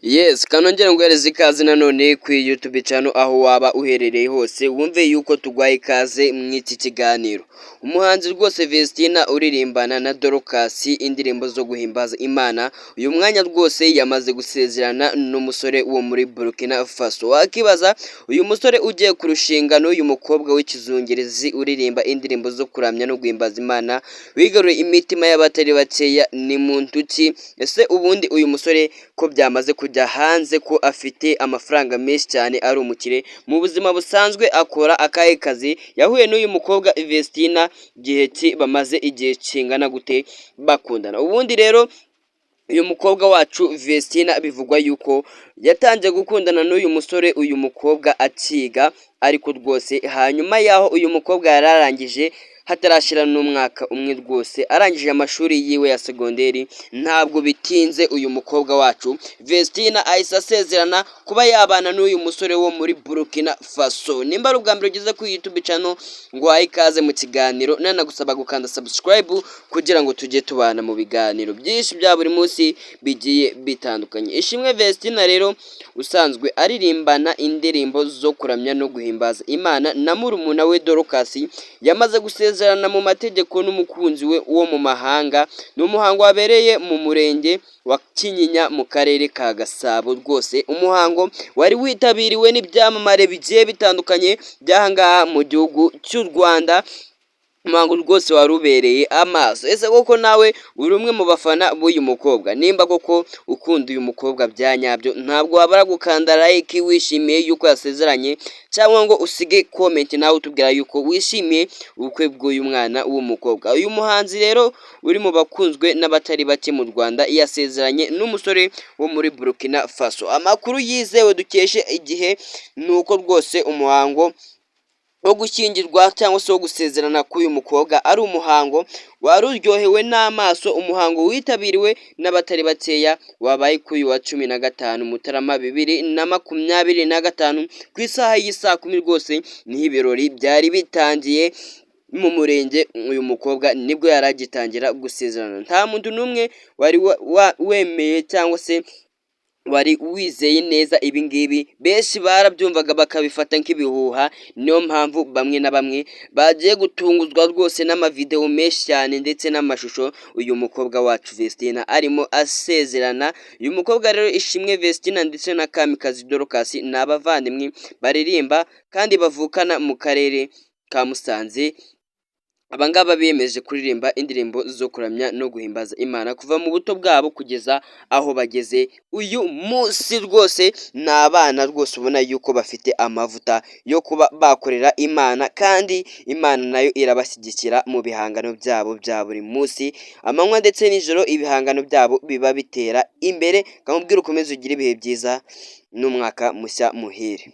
Yes, kanongere nguhereze ikaze nanone kuri YouTube channel, aho waba uherereye hose wumve yuko tuguhaye ikaze mw'iki kiganiro. Umuhanzi rwose Vestine uririmbana na Dorcas indirimbo zo guhimbaza Imana, uyu mwanya rwose yamaze gusezerana n'umusore wo muri Burkina Faso. Wakibaza uyu musore ugiye kurushinga n'uyu mukobwa w'ikizungerezi uririmba indirimbo zo kuramya no guhimbaza Imana, wigaruye imitima y'abatari bakeya, ni muntu ki? Ese ubundi uyu musore ko byamaze kujya hanze ko afite amafaranga menshi cyane, ari umukire, mu buzima busanzwe akora akahe kazi? Yahuye n'uyu mukobwa Vestine gihe ki? Bamaze igihe kingana gute bakundana? Ubundi rero uyu mukobwa wacu Vestine bivugwa yuko yatangiye gukundana n'uyu musore uyu mukobwa akiga, ariko rwose hanyuma y'aho uyu mukobwa yari arangije, hatarashira n'umwaka umwe rwose arangije amashuri yiwe ya segonderi, ntabwo bitinze uyu mukobwa wacu Vestine ahise asezerana kuba yabana n'uyu musore wo muri Burkina Faso. Nimba ari ubwa mbere ugeze kuri YouTube channel, nguhaye ikaze mu kiganiro, nanagusaba gukanda subscribe kugira ngo tujye tubana mu biganiro byinshi bya buri munsi bigiye bitandukanye. Ishimwe Vestine rero usanzwe aririmbana indirimbo zo kuramya no guhimbaza Imana na murumuna we Dorcas, yamaze gusezerana mu mategeko n'umukunzi we wo mu mahanga. Ni umuhango wabereye mu murenge wa Kinyinya mu karere ka Gasabo. Rwose umuhango wari witabiriwe n'ibyamamare bigiye bitandukanye by'ahangaha mu gihugu cy'u Rwanda, umuhango rwose wari ubereye amaso. Ese koko nawe uri umwe mu bafana b'uyu mukobwa? Nimba koko ukunda uyu mukobwa bya nyabyo, ntabwo wabura gukanda like wishimiye yuko yasezeranye, cyangwa ngo usige comment nawe utubwira yuko wishimiye ubukwe bw'uyu mwana w'umukobwa. Uyu muhanzi rero uri mu bakunzwe n'abatari bake mu Rwanda yasezeranye n'umusore wo muri Burkina Faso. Amakuru yizewe dukeshe Igihe ni uko rwose umuhango wo gushyingirwa cyangwa se wo gusezerana k'uyu mukobwa ari umuhango wari uryohewe n'amaso, umuhango witabiriwe n'abatari bakeya, wabaye kuri uyu wa 15 Mutarama 2025 ku isaha y'isaa 10. Rwose niho ibirori byari bitangiye mu murenge. Uyu mukobwa nibwo yari agitangira gusezerana, nta muntu n'umwe wari wemeye cyangwa se wari wizeye neza ibi ngibi, benshi barabyumvaga bakabifata nk'ibihuha. Niyo mpamvu bamwe na bamwe bagiye gutunguzwa rwose n'amavidewo menshi cyane ndetse n'amashusho uyu mukobwa wacu Vestine arimo asezerana. Uyu mukobwa rero Ishimwe Vestine ndetse na Kamikazi Dorcas ni abavandimwe baririmba kandi bavukana mu karere ka Musanze. Abangaba biyemeje kuririmba indirimbo zo kuramya no guhimbaza Imana kuva mu buto bwabo kugeza aho bageze uyu munsi. Rwose ni abana rwose ubona yuko bafite amavuta yo kuba bakorera Imana, kandi Imana nayo irabashyigikira mu bihangano byabo bya buri munsi. Amanywa ndetse n'ijoro ibihangano byabo biba bitera imbere. Kamubwire ukomeze ugire ibihe byiza n'umwaka mushya muhire.